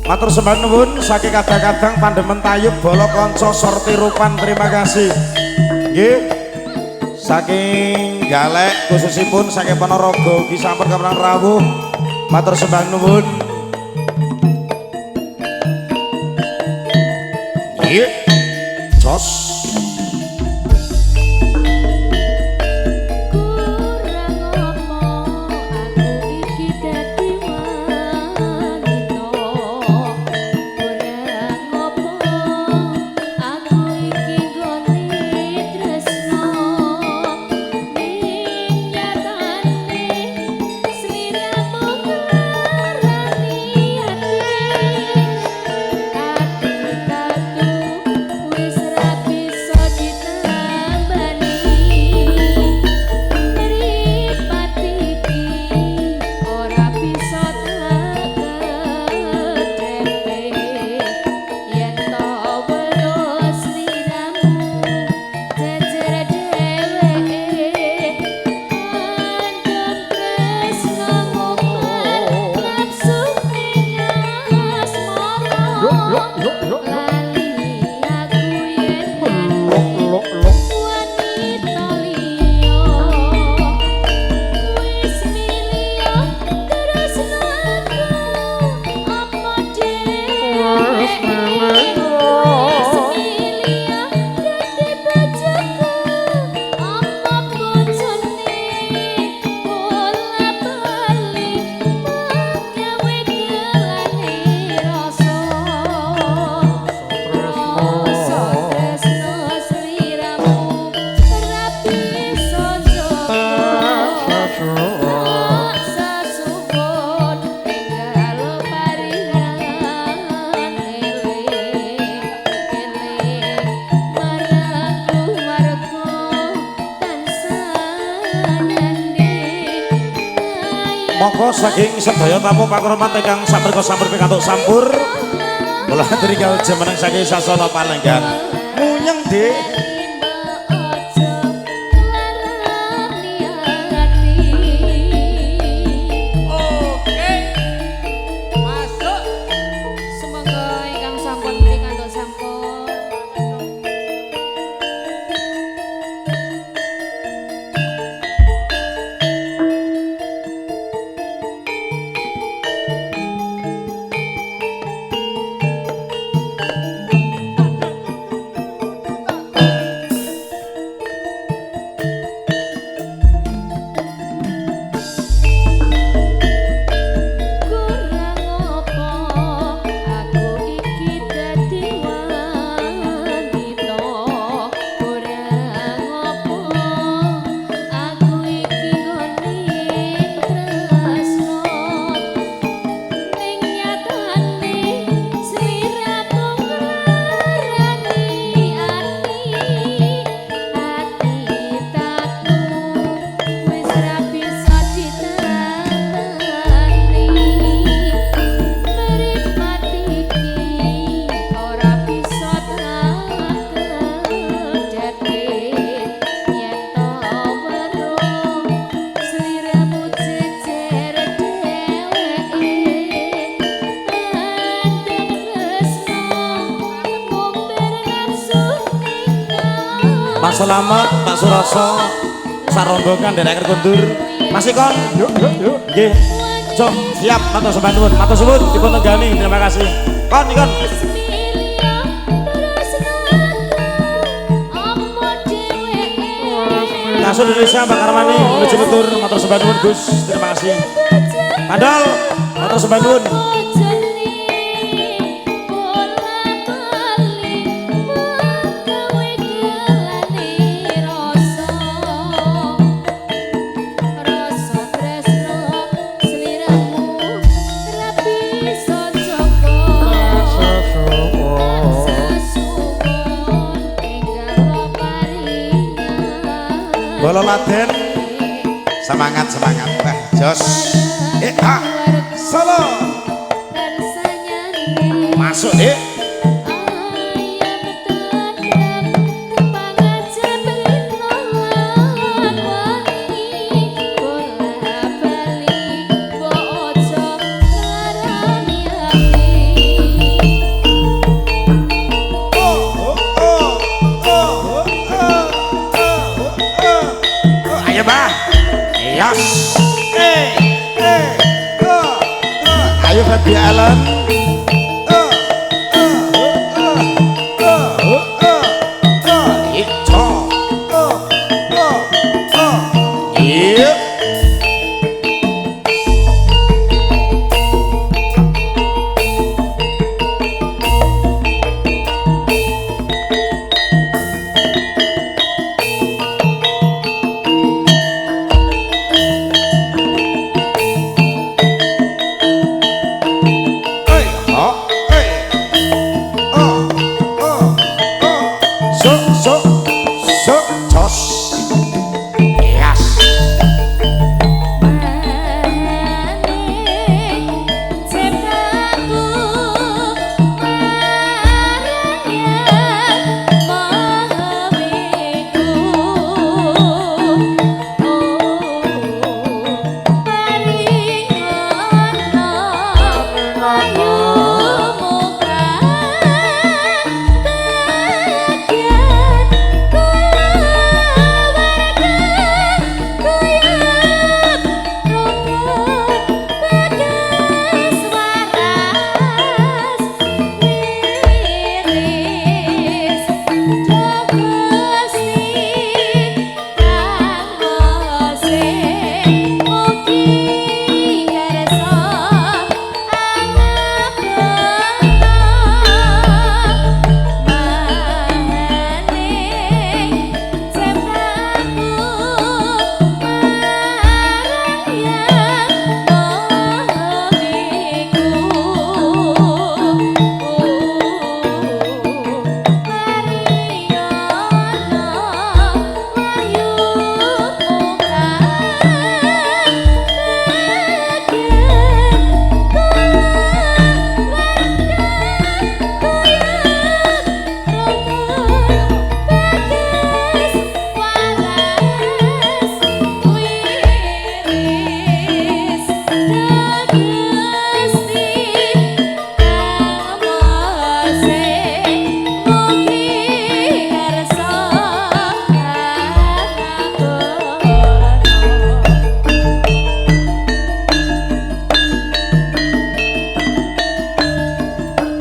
Matur sembah nuwun saking kadang-kadang pandemen tayub bala kanca sorti rupan, terima kasih. Nggih. Saking Galek khususipun saking Ponorogo ugi sampun kaprang rawuh. Matur sembah nuwun. Nggih. Jos. Monggo saking sedaya tamu pakurmat ingkang sampurna sampur pikantuk sampur kula aturi jumeneng saking sasana palenggan munyeng Dik. Oke, masuk. Semoga ingkang sampun pikantuk sampur. Mas Slamet, Pak Suroso, sarombongan derek kundur. Mas Ikon, yuk yuk yuk. Nggih. Cok, siap matur sembah nuwun. Matur suwun dipun tenggani. Terima kasih. Kon Ikon. Kasur Indonesia Pak Karmani menuju Betur, matur sembah nuwun Gus. Terima kasih. Mandol, matur sembah nuwun. Bolo Laden, semangat semangat, wah jos, Solo, masuk deh. Ayo Mbah. Yes. Ayo Fabi Allen.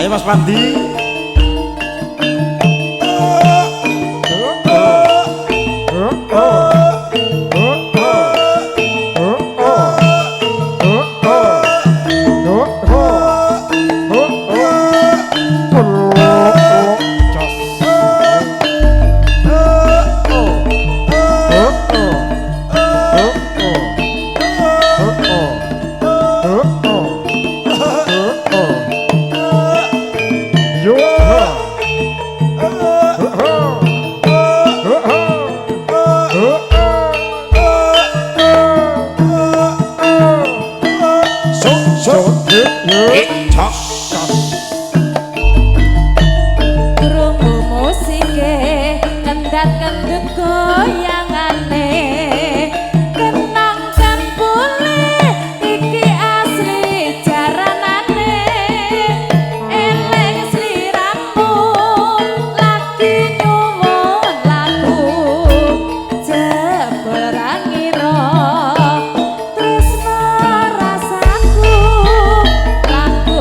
Ayo Mas Pandi. Krungu musike kendat-kendut goyangane kenang kempule iki asli jaranane eleng sliramu lagi nyuwun lagu jebul ra ngira tresno rasaku lagu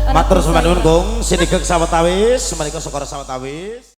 Matur sembah nuwun, Kung. Sinigek sawetawis, menika saka sawetawis.